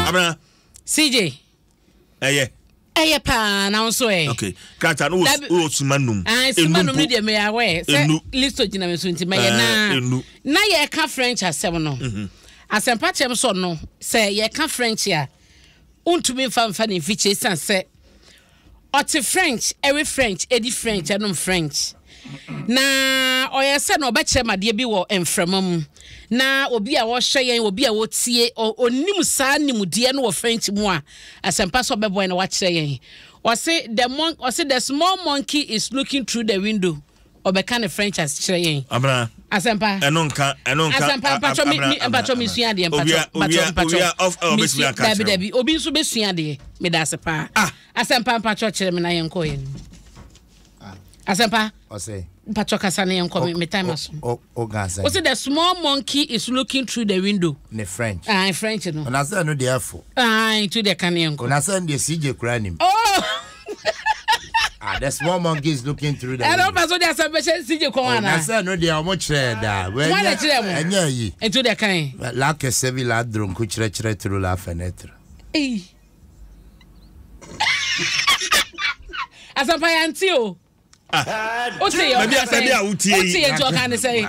Abena. CJ. Ɛyɛ. Ɛyɛ paa na nso ɛ. Okay. Krataa no wɔ sima num. Ah, sima num ni deɛ meyɛ awɛ. Sɛ listo gyina me so nti mɛyɛ na. Enu. Na yɛka French asɛm no. Mhm. Asɛmpa kyɛm sɔ no sɛ yɛka French a wontumi mfa mfa ne mfikyire san sɛ Ɔte French, ɛwe French, ɛdi French, ɛnom French. Na ɔyɛ sɛ na ɔbɛkyerɛ m adeɛ bi wɔ mframa mu. Na obi a ɔhwɛ yɛn, obi a ɔtie, ɔnim saa nimdeɛ no wɔ French mu a, asɛmpa sɛ ɔbɛboa yɛn na wakyerɛ yɛn. Ɔse the mon ɔse the small monkey is looking through the window. Ɔbɛka ne French akyerɛ yɛn. Abena. Asɛmpa. Ɛno nka ɛno nka. Asɛmpa mpatwɔ mi mi mpatwɔ mi sua adeɛ mpatwɔ mpatwɔ mpatwɔ. Mi sua dabi dabi obi nso bɛ sua adeɛ mi da ase paa. Ah. Asɛmpa mpatwɔ kyerɛ mi na yɛn kɔ yɛn. Ah. Asɛmpa. Ɔsɛ. Mpatwɔ kasa na yɛn kɔ mi mi time aso. O o gan sɛn. Ɔsɛ the small monkey is looking through the window. Ne French. Ah French no. Ɔnasɛ no deɛ ɛfo. Ah ntu deɛ ka ne yɛn kɔ. Ɔnasɛ no deɛ CJ kura nim. Oh. Ah, the small monkey is looking through the window. Ɛnna ɔba so de asɛm bɛhyɛ CJ kɔn ana. Na sɛ no deɛ ɔmo kyerɛ daa. Wɔn na kyerɛ mo. Ɛnyɛ yi. Ntu deɛ kan. La kɛsɛ bi la dronku kyerɛkyerɛ through la fenêtre. Eyi. Asɛmpa yante o. Ah. Wote yɛ ɔka sɛn? Baabi a wotie yi. Wote yɛ nti ɔka ne sɛn?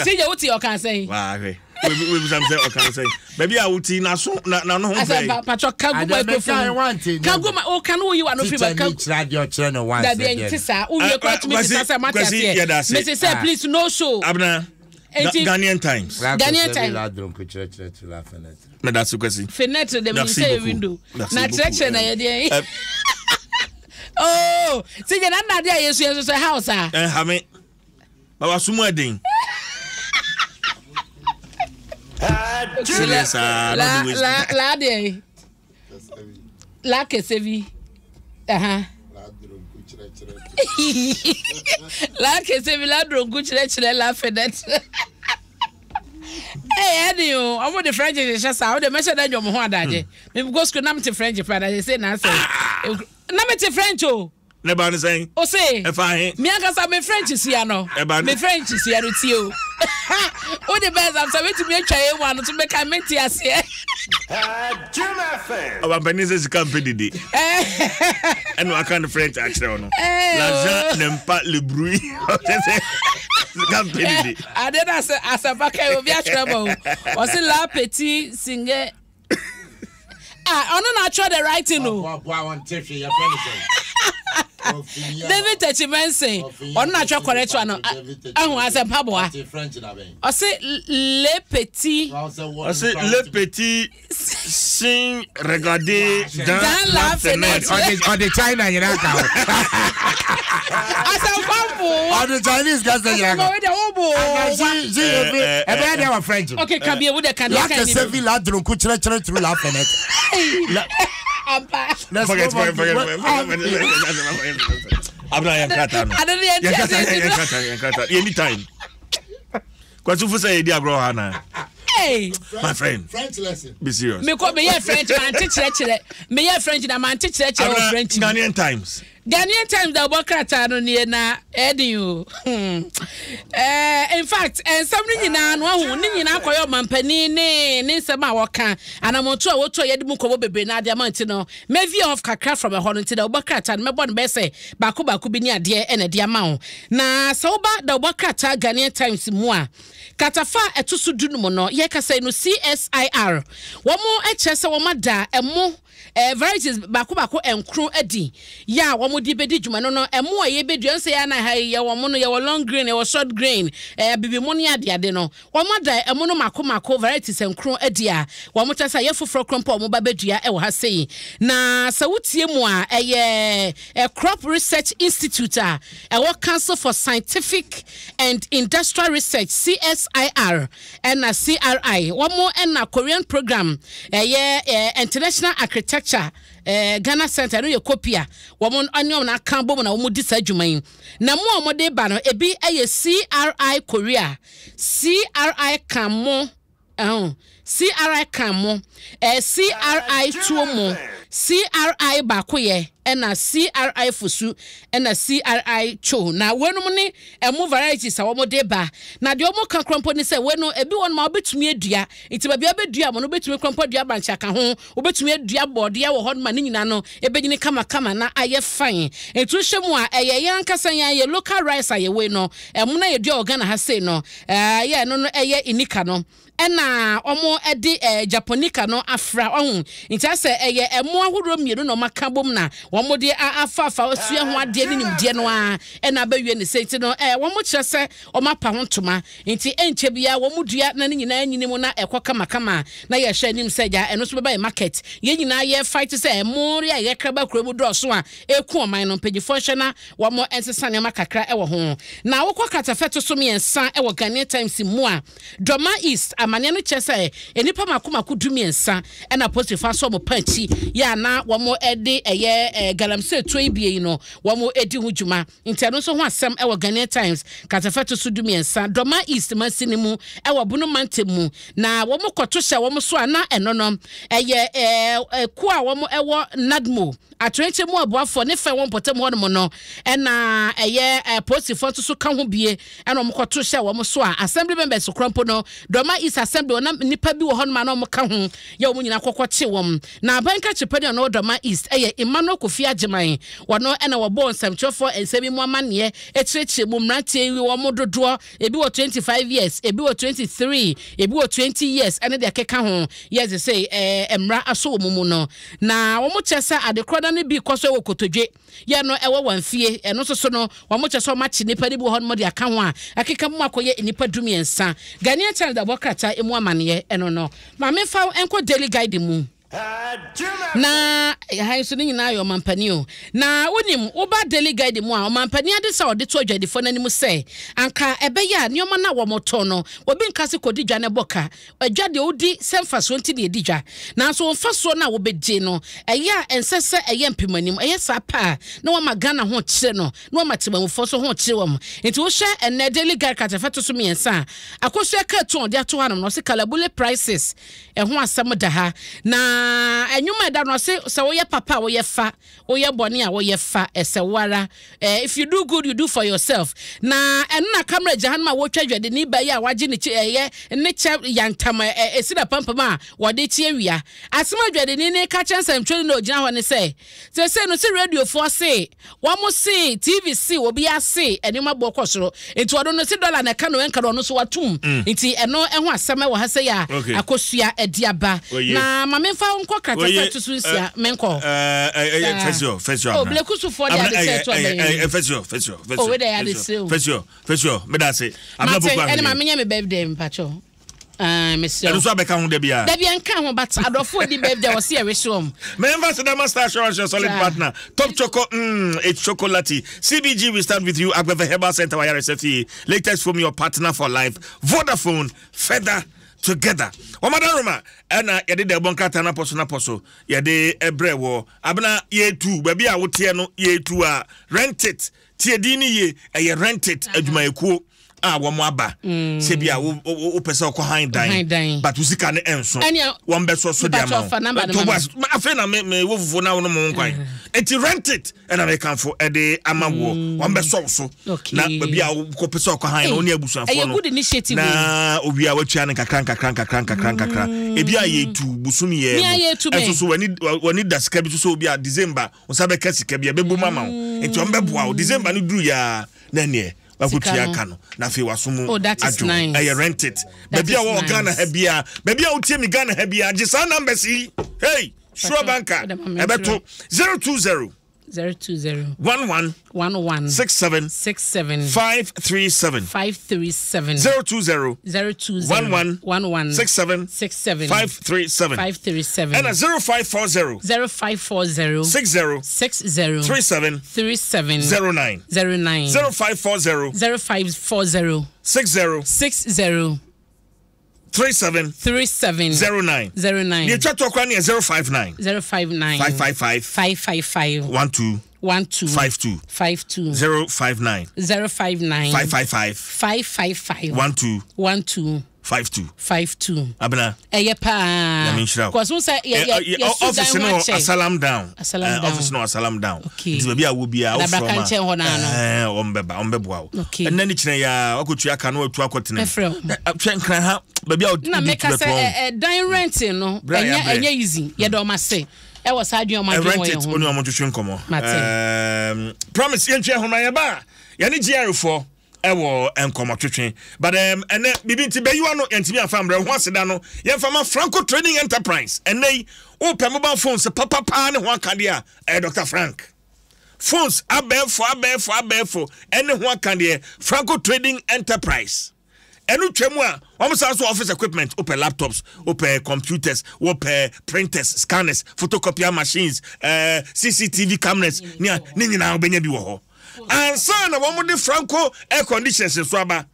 CJ wote yɛ ɔka sɛn? Wahwɛ. Webisa mi sɛ ɔka ne sɛn? Baabi a wotie n'aso n'ano ho fɛ. Asɛmpa patwɔ kagu microphone. Kagu ma o kan woyi w'ano firi ba kagu. Teacher ni kyerɛ adeɛ ɔkyerɛ no once. Dabi ɛnti saa. Wowie kora tumi bisa sɛ mate aseɛ. Mese sɛ please no show. Abena. Ghanaian Times. Ghanaian Times. Medase Kwasi. Fenêtre de mi sɛ yɛ window. Na kyerɛkyerɛ na yɛ deɛ. Oh, ti gyina nna adeɛ a yɛsua nso sɛ house a. Ɛnha me. Na waso mu ɛden. Serious ah, la la la deɛ. La kɛse bi. Aha. La kɛse bi la dronku kyerɛkyerɛ la fenêtre. Hey, ɛne o, ɔmo de French hyehyɛ saa, ɔde mɛhyɛ dɛ dwom ho adagye. Me go school na mete French pa na sɛ na asɛ. Na mete French o. Ne ba ne sɛn? O se. Ɛfa he? Me ankasa me French sua no. Ɛba Me French sua no tie o. Wo de bɛs am sɛ metumi atwa yɛ mu ano so mɛka mente aseɛ. Ɔbampanin sɛ sika mpɛ dede. Ɛna waka ne French akyerɛ wo no. L'argent n'aime pas le bruit. Ɔkyɛ sɛ sika mpɛ dede. Ade na asɛ asɛmpa kan obi atwerɛ ma o. Ɔse la petit singe. Ah, ɔno na atwerɛ the writing o. David Techi Benson, ɔno na atwerɛ correct one no. Ahu asɛmpa boa. Ɔse le petit. Ɔse le petit sin regarder dans la fenêtre. Ɔde China nyinaa ka ho. Asɛmpa bo. Ɔde Chinese kasa nyinaa ka ho. Asɛmpa wo de wo bo. Ɛbɛyɛ dɛ wɔ French. Okay, ka bi ewu de ka de ka ni. La kɛsɛ vi la dronku kyerɛkyerɛ through la fenêtre. Ampa. Forget, forget, forget, forget. Abena yɛn krataa no. Yɛn krataa yɛn krataa yɛn krataa yɛn ni time. Kwasi fo sɛ yɛdi agorɔ ha na. Hey. My friend. French lesson. Be serious. Me ko me yɛ French man te kyerɛkyerɛ. Me yɛ French na man te kyerɛkyerɛ wɔ French. Ghanaian Times. Ghanaian Times da ɔbɔ krataa no nie na ɛden o. Hmm. Eh, in fact, nsɛm no nyinaa no ahu ne nyinaa kɔyɛ ɔmampanin ne ne nsɛm a wɔka anamonto a wɔtu a yɛde mu nkɔmmɔ bebree na ade ama nti no mɛvi off kakra from ɛhɔ no nti da ɔbɔ krataa no mɛbɔ no bɛyɛ sɛ baako baako bi ne adeɛ ɛna ɛde ama wo na sɛ woba da ɔbɔ krataa Ghanaian Times mu a kratafa a ɛto so dunum no yɛkasa yi no CSIR wɔn kyerɛ sɛ wɔn ada ɛmo Eh, varieties baako baako nkron adi yɛ a wɔn de bɛdi dwuma no no ɛmo a yɛbɛdua nsɛ yɛ ana ha yi yɛwɔ mo no yɛwɔ long grain yɛwɔ short grain eh, abibi mo ne adeade no wɔn ada ɛmo no mako mako varieties nkron adi a wɔn kyɛ sɛ yɛ foforɔ koro mpo a wɔn ba bɛdua ɛwɔ ha sei na sɛ wotie mu a ɛyɛ eh, crop research institute a ɛwɔ council for scientific and industrial research CSIR ɛna CRI, wɔn ɛna Korean program ɛyɛ eh, International Architecture eh, Ghana Center ɛno yɛ Kopia, wɔn ɛne wɔn aka bom na wɔn di saa adwuma yi. Na mu a wɔn de ba no ebi ɛyɛ CRI Korea, CRI Kanmo, ɛho, CRI Kanmo, eh, CRI Tuomo, CRI Baakoyɛ. ɛna CRI Fosu ɛna CRI Cho. Na weinom ne ɛmo varieties a wɔde ba. Na deɛ wɔka koraa mpo ne sɛ wei no ebi wɔ nom a wobɛtumi adua. Nti baabi a wobɛdua mo no wobɛtumi koraa mpo adua bankye aka ho. Wobɛtumi adua bɔɔdeɛ wɔ hɔ nom a ne nyinaa no ɛbɛnyini kamakama na ayɛ fine. Nti wohwɛ mu a ɛyɛ yɛn ankasa yɛn yɛ local rice a yɛwɔ yi no, ɛmo no a yɛdua wɔ Ghana ha sei no, ɛɛ ɛno no ɛyɛ Inika no. Ɛna wɔde ɛɛ Japonica no afra, wahu. Nti asɛ ɛyɛ ɛmo ahodoɔ mmienu na wɔaka bom na wɔde afaafa asua ho adeɛ ne nimdeɛ no ara ɛna abɛwie ne sɛ nti no ɛɛ wɔkyerɛ sɛ wɔapa ho ntoma. Nti ɛnkyɛ biara wɔn dua na ne nyinaa nyini mu na ɛkɔ kamakama na yɛhwɛ anim sɛ gya ɛno nso bɛba yɛ market. Yɛn nyinaa yɛ fight sɛ ɛmo yɛ a yɛkra ba kuro mu dɔɔso a ɛku ɔman no. Mpanyinfoɔ nhwɛ na wɔn nsesa nneɛma kakra ɛwɔ ho. Na wokɔ kratafɛ to so mmiɛnsa ɛwɔ Ghanaian Times mu a, Dormaa East amaneɛ no kyerɛ sɛ nnipa mako mako dumiɛnsa ɛna apolisifoɔ asɔ wɔn pa akyi yɛ a na wɔn de ɛyɛ galamsey tuo yi bie yi no wɔn di ho dwuma. Nti ɛno nso ho asɛm wɔ Ghanaian Times kratafa ɛto so dumiɛnsa, Dormaa East mansini mu wɔ Bono mantam mu na wɔn kɔto hyɛ wɔn so a na ɛno no ɛyɛ kuo a wɔn wɔ NADMO atoyerɛnkyɛm mu aboafoɔ ne fɛ wɔ mpɔtam hɔnom no ɛna ɛyɛ apolisifoɔ nso so ka ho bie ɛna wɔn kɔto hyɛ wɔn so a assembly members kora mpo no Dormaa East Assembly wɔn nnipa bi wɔ hɔnom a na wɔn ka ho yɛ wɔn nyinaa kɔkɔ kye wɔn. Na aban krakye panin a ɔno wɔ Dormaa East yɛ Emmanuel Kofi Agyeman. Wɔno na wɔbɔɔ nsɛmtwerɛfoɔ nsɛm yi mu amanneɛ kyerɛkyerɛ mu. Mmeranteɛ yi wɔn dodoɔ, ebi wɔ 25 years, ebi wɔ 23, ebi wɔ 20 years ne deɛ ɛkeka ho yɛ sesei mmara asɔ wɔn mu no. Na wɔkyerɛ sɛ adekorɔ da no bi kɔ so wɔ Kotodwe yɛ no ɛwɔ wɔn fie. Ɛno nso so no wɔkyerɛ sɛ wɔakye nnipa no bi wɔ hɔnom de aka ho a ɛkeka mu akɔyɛ nnipa dumiɛnsa. Ghanaian Times de abɔ krataa emu amanneɛ ɛno no. Ma memfa wo nkɔ Daily Guide mu. Na ha nso ne nyinaa yɛ ɔmampanin o. Na wonim, woba Daily Guide mu a, ɔmampanin ade sɛ ɔde to adwadifoɔ no anim sɛ, anka ɛbɛyɛ a nneɛma no a wɔtɔn no, obi nka se kɔdi dwa na ɛbɔ ka. Dwa deɛ wodi sɛ mfasoɔ nti na yɛdi dwa. Nanso wo mfasoɔ no a wobɛgye no, ɛyɛ a ɛnsɛ sɛ ɛyɛ mpemanim. Ɛyɛ saa pɛ a, na wama Ghana ho kyere no, na wama temanmufoɔ nso ho kyere wɔn. Nti wohwɛ ɛnnɛ Daily Guide kratafa ɛto so mmiɛnsa a, Akosua cartoon a ɔde ato hanom no, ɔse Kalabule prices ɛho asɛm da ha. Na ɛnwom a ɛda no, ɔse sɛ woyɛ papa a woyɛ fa, woyɛ bɔne a woyɛ fa, ɛsɛ wo ara. Eh, if you do good, you do for yourself. Na ɛno na kamera gya hanom a wɔtwa dwadini ba yi a wagye ne kyi ɛyɛ ne kyɛ yantam ɛ ɛsi na pampam a wɔde kye awia. Asɛm a dwadini ne ka kyerɛ nsɛmtwerɛni na ɔgyina hɔ ne sɛ, Seesei no se radiofoɔ se, wɔn se, TV se, obiara se nneɛma boɔ kɔ soro. Nti ɔno no se dɔla na ɛka no ɛnka no ɔno nso watom. Nti ɛno ɛho asɛm ɛwɔ ha sɛ yɛ a akosua ɛde aba. Na ma memfa wo nkɔ kratafa ɛto so nsia menkɔ. Saa. Oh, Blekusufoɔ de ade sɛ ɛto abɛn. Oh, wei deɛ ade sɛ o. Mate, ɛne ma menyɛ me birthday mpakyɛw. Ah, mesrɛ ɛno nso abɛka ho da biara da bia nka ho but adɔfo di birthday wɔ se yɛwehye wɔm memfa so da master assurance your solid partner top choco mm, it's chocolate cbg we stand with you agbɛfɛ herbal center wayaresa fie latest from your partner for life vodafone further together wɔmada roma ɛna yɛde da ɛbɔ nkrataa no apɔ so no apɔ so yɛde ɛbrɛ wɔ abena yɛtu baabi a woteɛ no yɛtu a rent it tie din no yie ɛyɛ rent it adwumayɛkuo a wɔn aba mm. sɛ bi a wopɛ sɛ ɔkɔ han dan but wo sika no ɛnso wɔn bɛ sɔ so de ama wo afei na me me wo fufuo na wɔn mo nkwan mm. eti rent it ɛna me kanfo ɛde ama woɔ mm. wɔn bɛ sɔ so na baabi a wokɔ pɛ sɛ ɔkɔ han no wɔn ne abusuafoɔ no na owi a watua no nkakra nkakra nkakra nkakra nkakra ebi a yɛtu bosom yɛ mu ɛso so wɔn ani da sika bi so sɛ obi a December wɔn nsa bɛka sika bi ɛbɛbom ama wo nti wɔn bɛboa wo December no duru yaa na ɛneɛ wakotua ka no na afei waso mu oh, adwo ɛyɛ rent it baabi a wɔwɔ Ghana ha biara baabi a wotie mi Ghana ha biara gye saa numbers yi hey sure banker ɛbɛto 020 020 11 11 67 67 537 537 020 020 11 11 67 67 537 537 ɛna 0540 0540 60 60 37 37 09 09 0540 0540 60 60 37 37 09 09 Deɛ ɛtwa toɔ koraa ne yɛ 059 059 555 555 12 12 52 52 059 059 555 555 12 12 52. 52. Abena. Ɛyɛ paa. Nyame nhyira wo. Kɔso sɛ yɛ yɛ yɛ su office dan no ho akyɛ. Asalam down. Asalam Eh, down. Office no Asalam down. Okay. Nti baabi a wo biara wo Adabraka frɛ ma. nkyɛn hɔ naa no. Eh, wɔn bɛba, wɔn bɛboa wo. Okay. Ɛnna ne kyerɛ ya wakɔtua aka no watu akɔtena. Mɛfrɛ wo. Eh, eh, Hwɛ nkran ha baabi a wo Na di meka tu sɛ bɛtoa wo. ɛ ɛ dan rent no Berɛ a ɛnyɛ yɛabrɛ. ɛnyɛ easy. Yɛda ɔmo ase ɛwɔ saa adwene a ɔmo Eh, adwene Rent wɔ it, yɛn ho wo ne no. wɔn twetwe nkɔmmɔ. Mate. Um, promise yɛntwe ahoma yɛba a yɛne GR foɔ ɛwɔ nkɔmmɔtwetwe but um, ɛnɛ biribi nti bɛyiwa no yɛntumi amfa mmerɛ ho aseda no yɛmfa ma Franco Trading Enterprise. Ɛnɛ yi wopɛ mobile phones papapaa ne ho akadeɛ a ɛyɛ Dr. Frank phones abɛɛfo abɛɛfo abɛɛfo ɛne ho akadeɛ Franco Trading Enterprise. Ɛno twa mu a wɔn san so office equipment, wopɛ laptops, wopɛ computers, wopɛ printers, scanners, photocopier machines, eh, CCTV cameras ne a ne nyinaa wobɛnya bi wɔ hɔ. Ansa na wɔn de Franco air conditions nso aba.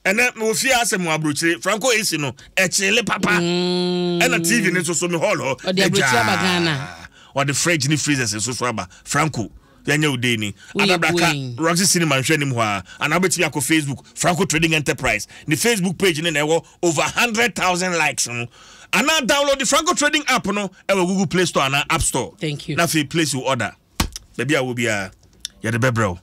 Ɛnɛ mewɔ fie asɛ mo aburokyire Franco AC no ɛkyele papa. Ɛna TV no nso so me hall hɔ. Ɔde aburokyire aba Ghana. Ɔde fridge ne freezers nso so aba Franco. Yɛnyɛ wo dei ni. Woyɛ Adabraka buoyin. Roxy Cinema nhwɛ anim hɔ ara. Anaa wobɛtumi akɔ Facebook, Franco Trading Enterprise. Ne Facebook page no na ɛwɔ over 100,000 likes no. Anaa download the Franco Trading app no ɛwɔ Google Play Store anaa App Store. Thank you. Na afei place your order. Baabi a wɔ biara, yɛde bɛbrɛ wo.